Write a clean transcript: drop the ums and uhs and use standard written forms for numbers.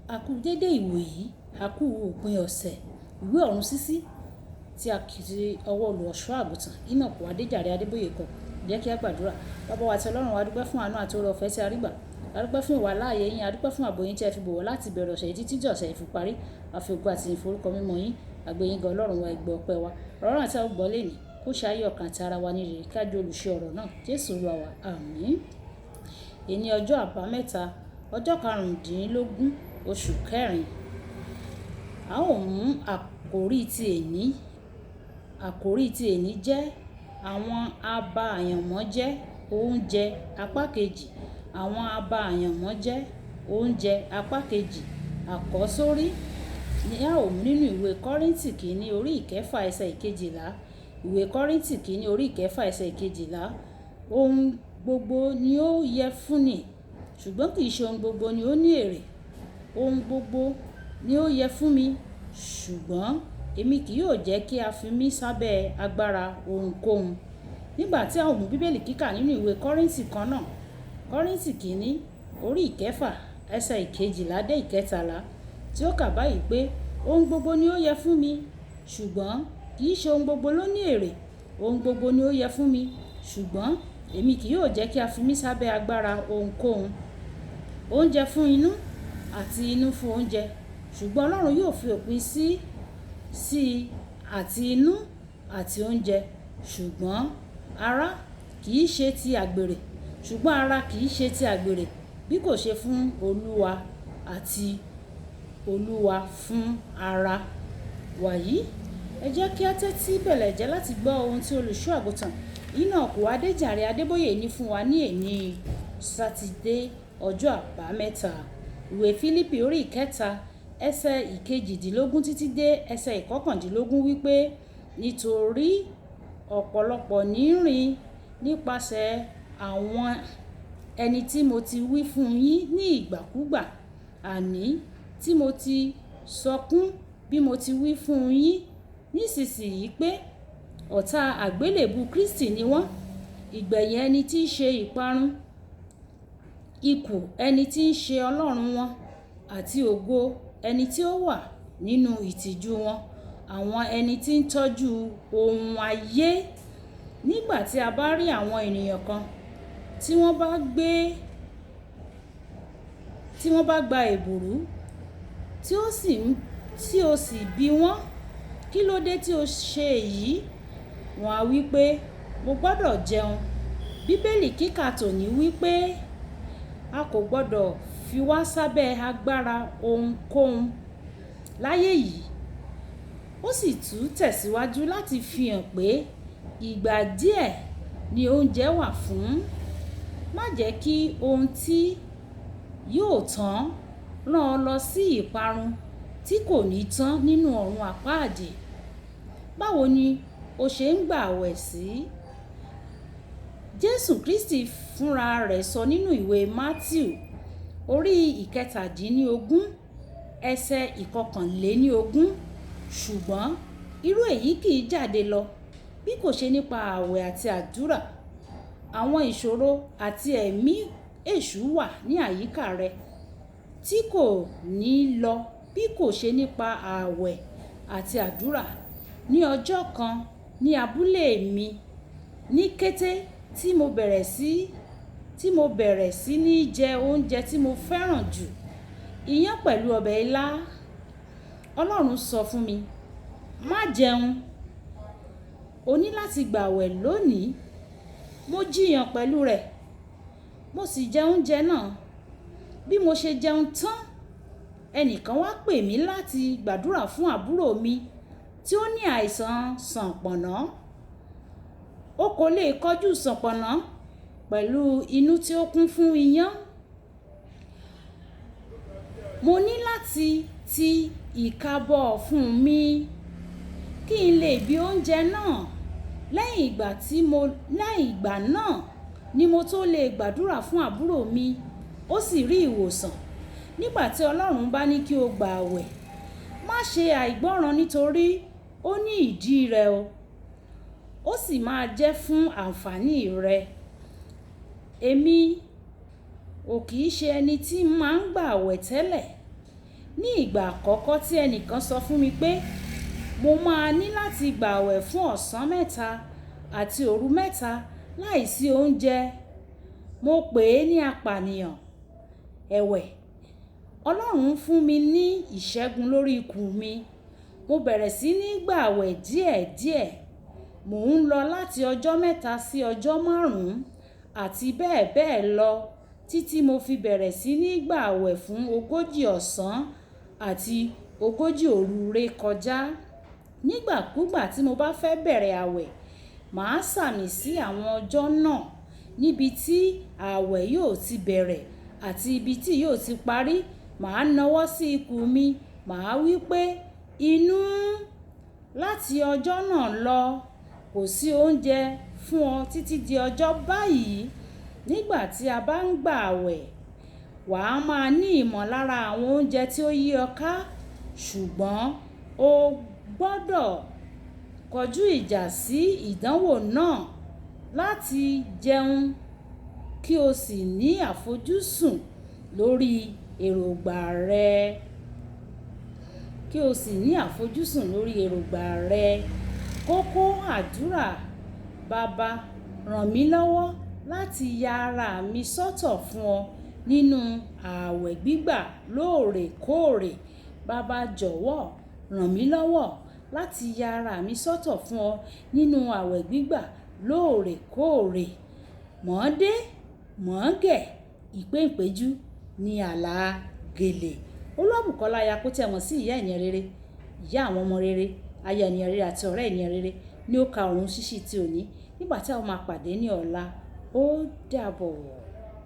A kú dédé ìwò yìí, a kú òpin ọ̀sẹ̀. Ìwé ọ̀run ṣíṣí tí a kì í ọwọ́ olùṣọ́ àgùntàn Enoch Adéjàre Adébóyè kọ. Jẹ́ kí a gbàdúrà. Baba wa àti Ọlọ́run wa, a dúpẹ́ fún àánú àti oore ọ̀fẹ́ tí a rí gbà. A dúpẹ́ fún ìwà láàyè yín, a dúpẹ́ fún ààbò yín tí ẹ fi bò wá láti ìbẹ̀rẹ̀ ọ̀sẹ̀ yìí títí tí ọ̀sẹ̀ yìí fi parí. A fi ògo àti ìyìn fún orúkọ mímọ́ yín. A gbé yín ga Ọlọ́run wa, ẹ gbọ́ ọpẹ́ wa. Ọ̀rọ̀ náà tí a ó gbọ́ lénìí, kó ṣe ayé ọkàn àti ara wa ní rere, kí a jẹ́ olùṣe ọ̀rọ̀ náà. Jésù Olúwa wa. Àmín. Èní ọjọ́ àbámẹ́ta, ọjọ́ karùndínlógún, oṣù kẹrin. A ó mú àkòrí tí èní. Àkòrí tí èní jẹ́ àwọn aba àyànmọ́ jẹ́ oúnjẹ apá kejì. Àwọn aba àyànmọ́ jẹ́ oúnjẹ apá kejì. Àkọ́sórí ni a ó mú nínú ìwé Kọ́ríńtì kìíní orí ìkẹfà ẹsẹ̀ ìkejìlá. Ìwé Kọ́ríńtì kìíní orí ìkẹfà ẹsẹ̀ ìkejìlá. Ohun gbogbo ni ó yẹ fúnni, ṣùgbọ́n kì í ṣe ohun gbogbo ni ó ní èrè. Ohun gbogbo ni ó yẹ fún mi, ṣùgbọ́n èmi kì yóò jẹ́ kí a fi mí sábẹ́ agbára ohunkóhun. Nígbà tí a ó mú bíbélì kíkà nínú ìwé Kọ́ríńtì kan náà, Kọ́ríńtì kìíní orí ìkẹfà ẹsẹ̀ ìkejìlá dé ìkẹtàlá tí ó kà báyìí pé ohun gbogbo ni ó yẹ fún mi, ṣùgbọ́n kì í ṣe ohun gbogbo ló ní èrè. Ohun gbogbo ni ó yẹ fún mi, ṣùgbọ́n èmi kì yóò jẹ́ kí a fi mí sábẹ́ agbára ohunkóhun. Oúnjẹ fún inú àti inú fún oúnjẹ, ṣùgbọ́n Ọlọ́run yóò fi òpin sí àti inú àti oúnjẹ. Ṣùgbọ́n ara kì í ṣe ti àgbèrè, ṣùgbọ́n ara kì í ṣe ti àgbèrè bí kò ṣe fún Olúwa àti Olúwa fún ara. Wàyí, ẹ jẹ́ kí a tẹ́tí bẹ̀lẹ̀ jẹ́ láti gbọ́ ohun tí olùṣọ́ àgùntàn Enoch Adéjàre Adébóyè ní fún wa ní èní Sátidé ọjọ́ àbámẹ́ta. Ìwé Fílípì orí ìkẹta ẹsẹ̀ ìkejìdínlógún títí dé ẹsẹ̀ ìkọkàndínlógún wípé nítorí ọ̀pọ̀lọpọ̀ ní rìn nípasẹ̀ àwọn ẹni tí mo ti wí fún yín ní ìgbàkúgbà, àní tí mo ti sọkún bí mo ti wí fún yín nísinsìnyí pé ọ̀tá àgbélébùú Kristi ni wọ́n, ìgbẹ̀yìn ẹni tí í ṣe ìparun, ikú ẹni tí ń ṣe Ọlọ́run wọn àti ògo ẹni tí ó wà nínú ìtìjú wọn, àwọn ẹni tí ń tọ́jú ohun ayé. Nígbà tí a bá rí àwọn ènìyàn kan tí wọ́n bá gbé, tí wọ́n bá gba èbùrú tí ó sì ń, tí ó sì bí wọ́n, kí ló dé tí o ṣe èyí? Wọ́n á wí pé mo gbọdọ̀ jẹun. Bíbélì kíkà tòní wí pé a kò gbọdọ̀ fi wá sábẹ́ agbára ohunkóhun láyé yìí. Ó sì tún tẹ̀síwájú láti fi hàn pé ìgbà díẹ̀ ni oúnjẹ wà fún. Má jẹ́ kí ohun tí yóò tán rán ọ lọ sí ìparun tí kò ní tán nínú ọ̀run àpáàdì. Báwo ni o ṣe ń gbàwẹ̀ sí? Jésù Kristi fúnra rẹ̀ sọ nínú ìwé Mátíù orí ìkẹtàdínníogún ẹsẹ̀ ìkọkànléníogún. Ṣùgbọ́n irú èyí kì í jáde lọ bí kò ṣe nípa ààwẹ̀ àti àdúrà. Àwọn ìṣòro àti ẹ̀mí èṣù wà ní àyíká rẹ tí kò ní lọ bí kò ṣe nípa ààwẹ̀ àti àdúrà. Ní ọjọ́ kan ní abúlé mi, ní kété tí mo bẹ̀rẹ̀ sí, tí mo bẹ̀rẹ̀ sí ní jẹ oúnjẹ tí mo fẹ́ràn jù, iyán pẹ̀lú ọbẹ̀ ilá. Ọlọ́run sọ fún mi, má jẹun, o ní láti gbàwẹ̀ lónìí. Mo jìyàn pẹ̀lú rẹ̀, mo sì jẹ oúnjẹ náà. Bí mo ṣe jẹun tán, ẹnìkan wá pè mí láti gbàdúrà fún àbúrò mi tí ó ní àìsàn sànpọ̀nná. Ó kò lè kojú sànpọ̀nná pẹ̀lú inú tí ó kún fún iyán. Mo ní láti ti ìka bọ fún mi kí n lè bí oúnjẹ náà. Lẹ́yìn ìgbà tí mo, lẹ́yìn ìgbà náà ni mo tó lè gbàdúrà fún àbúrò mi, ó sì rí ìwòsàn. Nígbà tí Ọlọ́run bá ní kí o gbàwẹ̀, má ṣe àìgbọ́ràn nítorí ó ní ìdí rẹ̀ o. Ó sì máa jẹ́ fún ànfàní rẹ. Èmi ò kì í ṣe ẹni tí máa ń gbàwẹ̀ tẹ́lẹ̀. Ní ìgbà àkọ́kọ́ tí ẹnìkan sọ fún mi pé mo máa ní láti gbàwẹ̀ fún ọ̀sán mẹ́ta àti òru mẹ́ta láìsí oúnjẹ, mo pè é ní apànìyàn. Ẹ̀wẹ̀, Ọlọ́run fún mi ní ìṣẹ́gun lórí ikùn mi. Mo bẹ̀rẹ̀ sí ní gbàwẹ̀ díẹ̀díẹ̀. Mò ń lọ láti ọjọ́ 3 sí ọjọ́ 5 àti bẹ́ẹ̀ bẹ́ẹ̀ lọ títí mo fi bẹ̀rẹ̀ sí ní gbàwẹ̀ fún 40 ọ̀sán àti 40 òru ré kọjá. Nígbàkúgbà tí mo bá fẹ́ bẹ̀rẹ̀ àwẹ̀, màá sàmì sí àwọn ọjọ́ náà níbi tí àwẹ̀ yóò ti bẹ̀rẹ̀ àti ibi tí yóò ti parí. Màá nawọ́ sí ikùn mi, màá wí pé inú, láti ọjọ́ náà lọ, kò sí oúnjẹ fún ọ títí di ọjọ́ báyìí. Nígbà tí a bá ń gbàwẹ̀, wà á máa ní ìmọ̀lára àwọn oúnjẹ tí ó yí ọ ká, ṣùgbọ́n o gbọdọ̀ kọjú ìjà sí ìdánwò náà láti jẹun kí o sì ní àfojúsùn lórí èròǹgbà rẹ. Kí o sì ní àfojúsùn lórí èròǹgbà rẹ. Kókó àdúrà: Baba, ràn mí lọ́wọ́ láti ya ara mi sọ́tọ̀ fún ọ nínú àwẹ̀ gbígbà lóòrèkóòrè. Baba, jọ̀wọ́ ràn mí lọ́wọ́ láti ya ara mi sọ́tọ̀ fún ọ nínú àwẹ̀ gbígbà lóòrèkóòrè. Mọ̀ọ́dé, mọ̀ọ́gẹ̀, ìpéǹpéjú ní àlà gèlè. Olúwabùkọ́lá aya kó tí ẹ mọ̀ sí ìyá ènìyàn rere, ìyá àwọn ọmọ rere, aya ènìyàn rere àti ọ̀rẹ́ ènìyàn rere ní ó ka ọ̀run ṣíṣí tí òní. Nígbà tí a ó máa pàdé ní ọ̀la, ó dàbọ̀.